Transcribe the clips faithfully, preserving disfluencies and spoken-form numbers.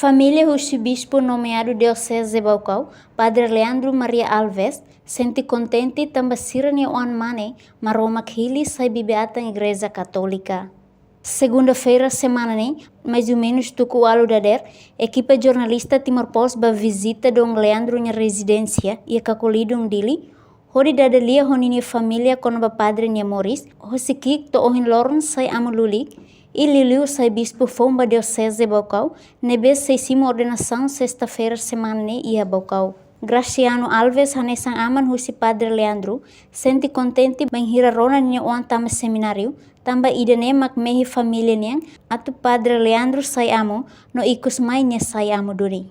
Família husi bispu nomeadu Dioseze Baucau, Padre Leandro Maria Alves, sente kontente tanba sira-nia oan-mane Maromak hili sai bibi-atan Igreja Katólika. Segunda-feira semana ne'e, mais ou menus tuku ualu dadeer, ekipa jornalista Timor Post bá vizita Dom Leandro nia rezidénsia iha Cacolidon, Dili, hodi dada lia ho ninia família kona-ba padre nia moris, hosi ki'ik to'o ohin loron sai amu lulik, i liuliu sai bispu foun ba Dioseze Baucau, ne'ebé sei simu ordenasaun sesta-feira semana ne'e iha Baucau. Graciano Alves hanesan aman husi Padre Leandro, sente kontente bainhira rona ninia oan tama semináriu, tanba ida-ne'e mak mehi família nian, atu Padre Leandro sai amu, no ikus mai nia sai amu duni.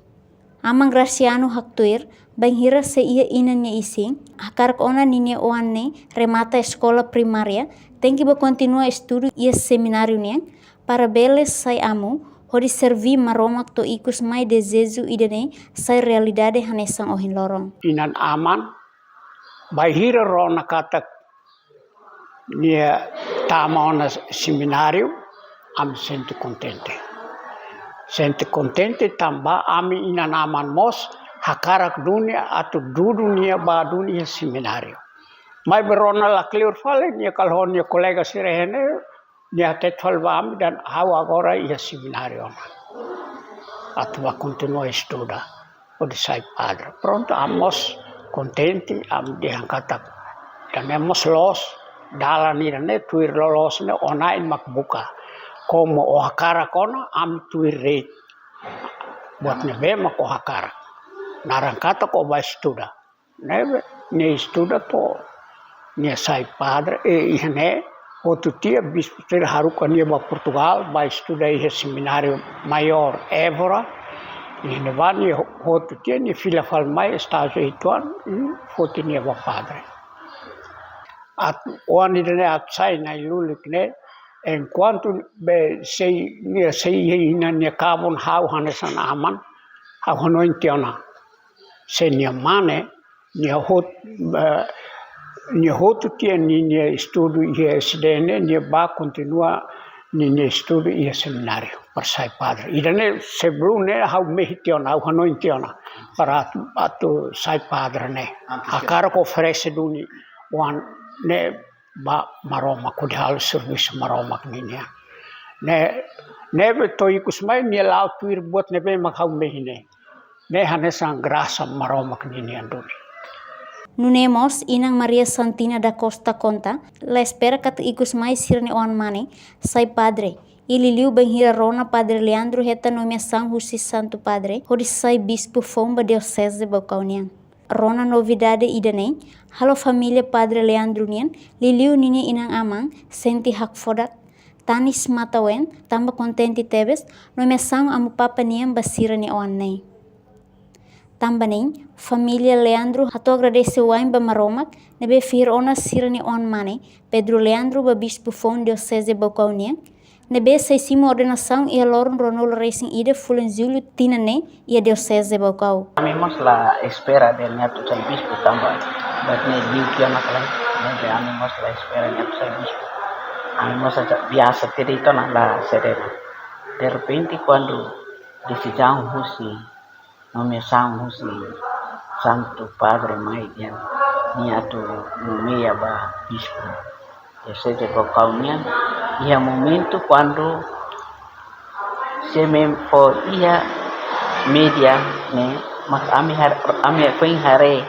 Aman Graciano haktuir, bainhira sei iha inan nia isin, hakarak ona ninia oan ne'e remata eskola primária, tenke bá kontinua estudu iha semináriu nian, para bele sai amu, hodi serví Maromak to'o ikus mai dezeju ida-ne'e sai realidade hanesan ohin loron. Inan-aman, bainhira rona katak nia tama ona semináriu, ami sente kontente. Sente kontente tanba ami inan-aman mós hakarak duni atu dudu nia bá duni iha semináriu. Maibé rona la kleur fali, nia kala ho nia kolega sira iha ne'e, nia hatete fali ba ami dehan ha'u agora iha semináriu ona. Atu bá kontinua estuda hodi sai padre. Prontu, ami mós kontente, ami dehan katak, ida-ne'e mós loos, dalan ida-ne'e tuir loloos ne'e ó-nia na'in mak buka. Komu ó hakarak ona, ami tuir de'it buat ne'ebé mak ó hakarak. Naran katak ó bá estuda. Ne'ebé, nia estuda to'o nia sai padre, e iha ne'e, hotu tiha bispu sira haruka nia bá Portugal, bá estuda iha Semináriu Maiór Évora, iha ne'ebá nia hotu tiha, nia fila fali mai estájiu uitoan, i foti nia bá padre. Atu, oan ida-ne'e atu sai na'in lulik ne'e, enkuantu be sei, nia sei iha inan nia kabun, ha'u hanesan aman, ha'u hanoin tiha ona. Se nia mane, nia hot-, eh, nia hotu tiha ninia estudu iha S D ne'e, nia bá kontinua ninia estudu iha semináriu, para sai padre. Ida-ne'e sebelum ne'e ha'u mehi tiha ona, ha'u hanoin tiha ona, para atu, atu sai padre ne'e. Antes de hakarak oferese duni oan ne'e ba Maromak, hodi halo servisu Maromak ninian. Ne'e, ne'ebé to'o ikus mai nia la'o tuir buat ne'ebé mak ha'u mehi ne'e. Ne'e hanesan grasa Maromak ninian duni. Nune'e mós, Inan Maria Santina da Costa konta, la espera katak ikus mai sira-nia oan-mane sai padre, i liuliu bainhira rona Padre Leandro hetan nomeasaun husi Santu Padre, hodi sai bispu foun ba Dioseze Baucau nian. Rona novidade ida-ne'e, halo família Padre Leandro nian, liuliu ninia inan-aman, sente hakfodak, tanis matan-ween, tanba kontente tebes, nomeasaun Amu Papa nian ba sira-nia oan ne'e. Tanba ne'e, família Leandro hato'o agradese wa'in ba Maromak, ne'ebé fihir ona sira-nia oan-mane, Pedro Leandro ba bispu foun Dioseze Baucau nian, ne'ebé sei simu ordenasaun iha loron ruanulu resin ida fulan Jullu tinan ne'e iha Dioseze Baucau. Ami mós la espera dehan nia atu sai bispu tanba, buat ne'e liu kiana kala, ne'ebé ami mós la espera nia atu sai bispu. Ami mós atu biasa tiha de'it ona, la sei dehan. Derrepente, kuandu desizaun husi, nomeasaun husi Santu Padre mai dehan nia atu nomeia ba bispu Dioseze Baucau nian, iha momentu kuandu se ema fó iha média ne'e, mak ami har-, ami foin haree,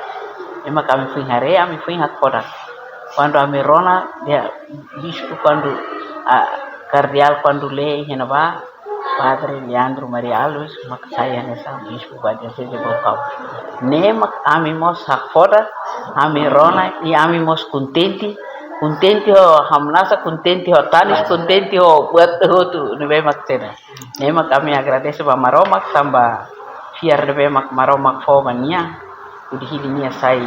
ema mak ami foin haree, ami foin hakfodak. Kuandu ami rona dehan bispu, kuandu, ah, kardeál kuandu lee iha ne'ebá, Padre Leandro Maria Alves mak sai hanesan bispu ba Dioseze Baucau. Ne'e mak ami mós hakfodak, ami rona, i ami mós kontente, kontente ho hamnasa, kontente ho tanis, kontente ho buat hotu ne'ebé mak sena. Ne'e mak ami agradese ba Maromak tanba fiar ne'ebé mak Maromak fó ba nia, hodi hili nia sai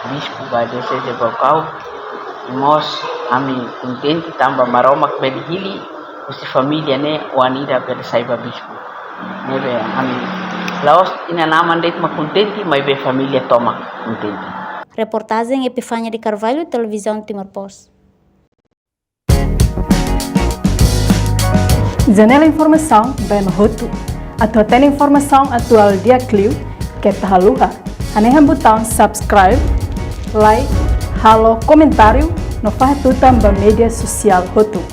bispu ba Dioseze Baucau. Mós ami kontente tanba Maromak bele hili husi família ne'e oan ida bele sai ba bispu. Ne'ebé ami la'ós inan-aman de'it mak kontente, maibé família tomak kontente. Reportajen Epifania de Carvalho, Televizaun Timor Post. Janela informasaun ba ema hotu. Atu hatene informasaun atuál di'ak liu, keta haluha hanehan butaun subscribe, like, halo komentáriu no fahe tutan ba média sosiál hotu.